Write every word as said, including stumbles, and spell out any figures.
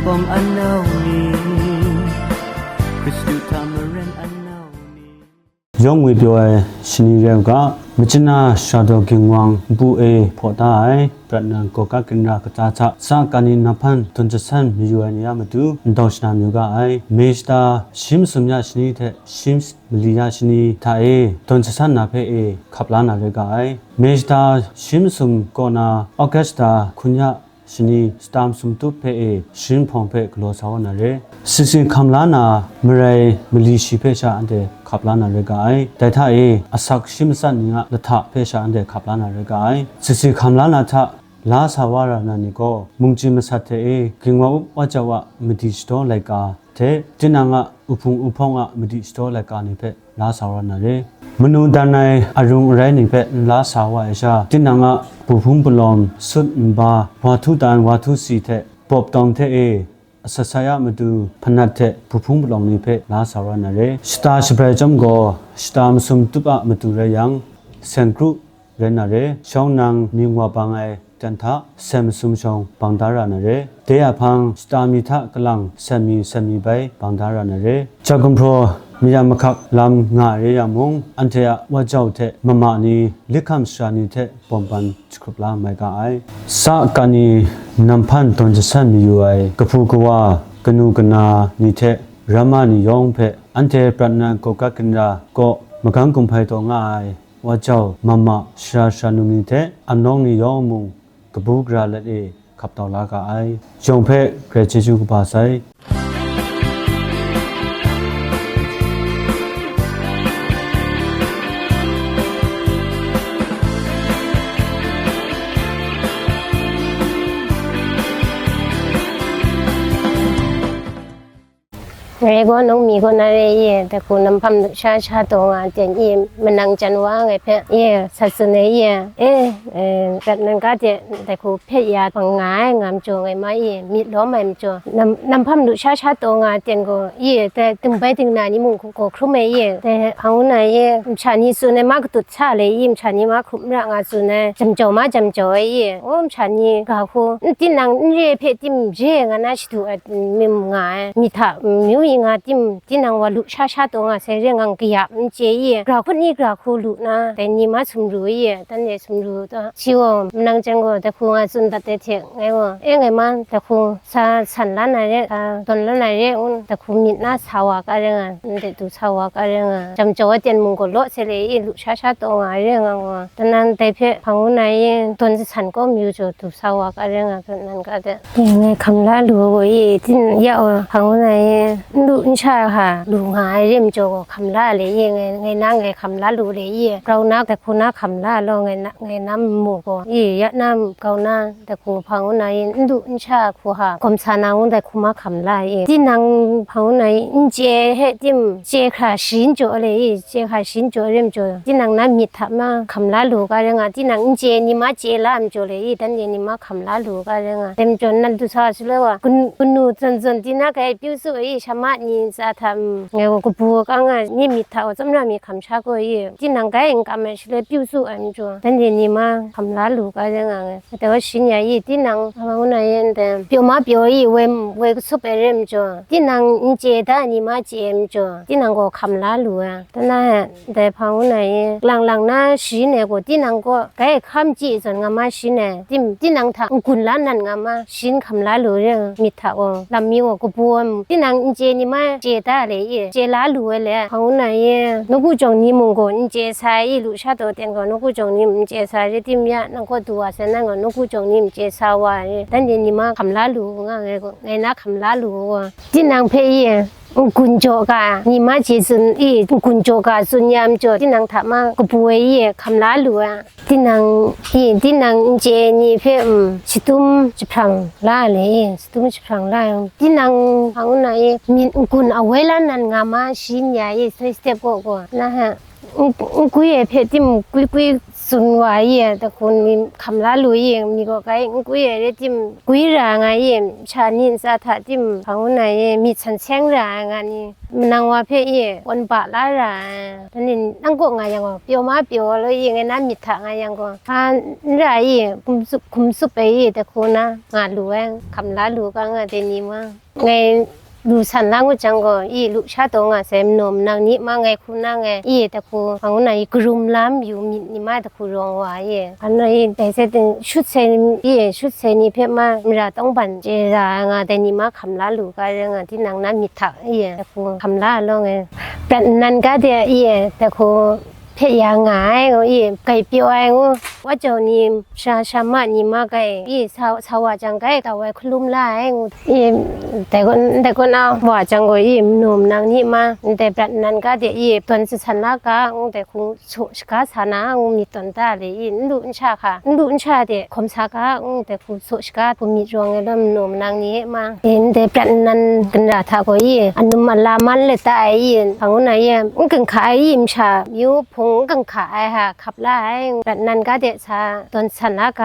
Pawm anau ni, Hkristu hta maren anau ni. Yawng ngwi pyaw ai shani rai u ga, Machina Shara Daw Ginwang npu e hpaw da ai, prat nang kaw ka ginra kata hta, sa kani nang hpan dun jasan mayu ai ni a matu, ndau shana mayu ga ai. Mei shata shi masum ya shani hte shi mali ya shani hta e dun jasan na hpe e hkap la na rai ga ai. Mei shata shi masum kaw na August shata hkun ya shani shata masum tup hpe e sharin hpawng hpe galaw sa wa na re. Sisi hkam la na marai mali shi hpe sha anhte hkap la na rai ga ai. Dai hta e asak shi matsat ni a lahta hpe sha anhte hkap la na rai ga ai. Sisi hkam la na hta la sa wa ra na ni gaw, mungchyim masat hte e, ginwang up wa jau a madi shadaw laika hte, tinang a uhpung uhpawng a madi shadaw laika ni hpe la sa wa na re. Manu dan ai arung arai ni hpe n la sa wa ai sha, tinang a buhpung palawm, sut nba, wa htu tan, wa htu si hte bawp tawng hte e, asat sai a matu hpanat hte buhpung palawng ni hpe la sa wa na re. Shata shabrai chyawm gaw, shata masum tup a matu rai yang, seng kru rai na re. Shawng nang mying wa bang ai dan hta, sem masum shawng bang da ra na re. De a hpang shata mi hta kalang sem mi sem mi bai bang da ra na re. Jagumhpraw maya mahkak lam nga ai re yang mung, anhte a wa jau hte mama ni, likham sara ni hte bawm ban jahkrup la mai ga ai. Sa kani nang hpan dawn jasan mayu ai kahpu kawa, kanu kana ni hte ramma ni yawng hpe, anhte prat nang kaw ka ginra kaw, magang gumhpai taw nga ai wa jau, mama, sara sara num ni hte amnawng ni yawng mung, kabu gara let e hkap tau la ga ai. Yawng hpe grai chyeju kaba sai. Ngai gaw nang mi gaw na re ye, dai hku nang hpam sha sha taw nga ten ye, manang jan wa ngai hpe ye, sa tsun ai ye, e, e, prat nang ga de, dai hku hpe ya bang nga ai, nga majaw ngai ma ye, myit lawm ai majaw, nang, nang hpam lu sha sha taw nga ten gaw ye, dai dingbai dingna ni mung gaw hkrum ai ye, dai hpang u na ye, masha ni tsun ai ma katut sa le ye, masha ni ma hkrum ra nga tsun ai, jam jau ma jam jau ai ye, o masha ni ga hku, n tinang n re hpe tim re nga na shadu ai, myit nga ai, myit hta, amyu yi nga tim, tinang wa lu sha sha taw nga sai re ngang kayap n chye i, gra hkut ni gra hku lu na, dai ni ma sumru i, dan e sumru ta, si gaw, manang chyang gaw, dai hku nga tsun dat ai hte, ngai gaw, e ngai ma, dai hku sa san la na re, sa dawn la na re, ngun, dai hku myit na sa wa ka re nga, ndai du sa wa ka re nga, jam jau ai ten mung gaw law se le i, lu sha sha taw nga re nga gaw, dan nan dai hpe hpang u na i, dawn jasan kaw mayu jaw du sa wa ka re nga, dan nan ka de. Ngai hkam la lu gaw i, tin ya gaw hpang u na i, n lu n sha hka lu nga ai re majaw gaw hkam la le i, ngai, ngai na ngai hkam la lu le i, grau na, dai hku na hkam la law, ngai na, ngai na nmu gaw i, ya na grau na, dai hku hpang u na i, n lu n sha hku hka, gawm sa na ngu dai hku ma hkam la i, tinang hpang u na i, n chye hte tim, chye hkra shi n jaw le i, chye hkra shi n jaw re majaw, tinang na myit hta ma hkam la lu ga re nga, tinang n chye ni ma chye la majaw le i, dan e ni ma hkam la lu ga re nga. Dai majaw, nan du sa shaloi wa, kun-, kanu zawn zawn di na gai pyu su i, shama ni ntsa hta, mm, ngai gaw kabu kang ai, ni myit hta wa tsawmra mi hkam sha gaw i, tinang gai n kam ai shaloi pyu su ai majaw, dan e ni ma hkam la lu ga re nga ngai. Dai wa shin ya i, tinang, a, ngu na yen dai, pyaw ma pyaw i, woi, woi kasup ai re majaw, tinang n chye da ni ma chye ai majaw, tinang gaw hkam la lu ai. Dai na, dai hpang u na i, lang lang na sharin ai gaw, tinang gaw gai hkam chyi zawn nga ma sharin ai, tim, tinang hta n-gun la nan nga ma sharin hkam la lu re, myit hta gaw, lam mi gaw kabu ai, tinang n chye ni ma chye da le i, chye la lu ai le, hpang u na i, nawku jawng ni mung gaw n chye sa i, lu sha taw ten gaw, nawku jawng ni n chye sa re, tim ya, nang gaw du wa sai, nang gaw nawku jawng ni n chye sa wa re, dan e ni ma hkam la lu nga ngai gaw, ngai na hkam la lu gaw, tinang hpe i, n-gun jaw ga, ni ma chye tsun i, n-gun jaw ga tsun ya majaw, tinang hta ma kabu ai i, hkam la lu ai. Tinang i, tinang n chye ni hpe, mm, shadum jahprang la le i, shadum jahprang la ai. Tinang hpang u na i, myit n-gun awoi la nan nga ma sharin ya i, soi step gaw gaw, na ha, n-, n-, gwi ai hpe tim gwi gwi tsun wa ye, daku ni hkam la lu ye, mi gaw kai n gwi ai rai tim, gwi ra nga ye, sha ni ntsa hta tim, hpang nna ye, myit san seng ra ai nga ni, manang wa hpe ye, kawn ba la ra ai. Dan ni nang kaw nga yang gaw, pyaw ma pyaw lo ye, ngai na myit hta nga yang gaw, hpa n ra ye, hkum tsup, hkum tsup ai ye, daku na nga lu ai, hkam la lu ga nga dai ni ma. Ngai lu san la ngut jang gaw, i lu sha taw nga sai, manaw manang ni ma ngai hku na ngai, i daku, hpang nna i karum lam yu myit ni ma daku rawng wa ye. Hpa nna i dai sai ting shut sai, i shut sai ni hpe ma mara tawngban chye ra ai nga dai ni ma hkam la lu ga rai nga, tinang na myit hta i daku hkam la ai law ngai. Prat nnan ga de i daku hpe ya nga ai ngu i, grai pyaw ai ngu, wa jau ni, sha, sha ma ni ma grai i, sa, sa wa jang grai tau ai hkalum la ai ngu i, dai gaw, dai gaw na wa jang gaw i, manaw manang ni ma, ndai prat nnan ga de i, tawn sa san la ga, ngu dai hku, saw shaga sa na, ngu myit tawn da le i, n lu n sha hka, n lu n sha de hkawm sa ga, ngu dai hku, saw shaga hku myit rawng ai law, manaw manang ni e ma, e ndai prat nnan ginra hta gaw i, anum ala man lata ai i, hpang nna i, n ginhka ai i, masha myu hpung n ginhka ai hka, hkap la ai, prat nnan ga de sa, tawn san la ga,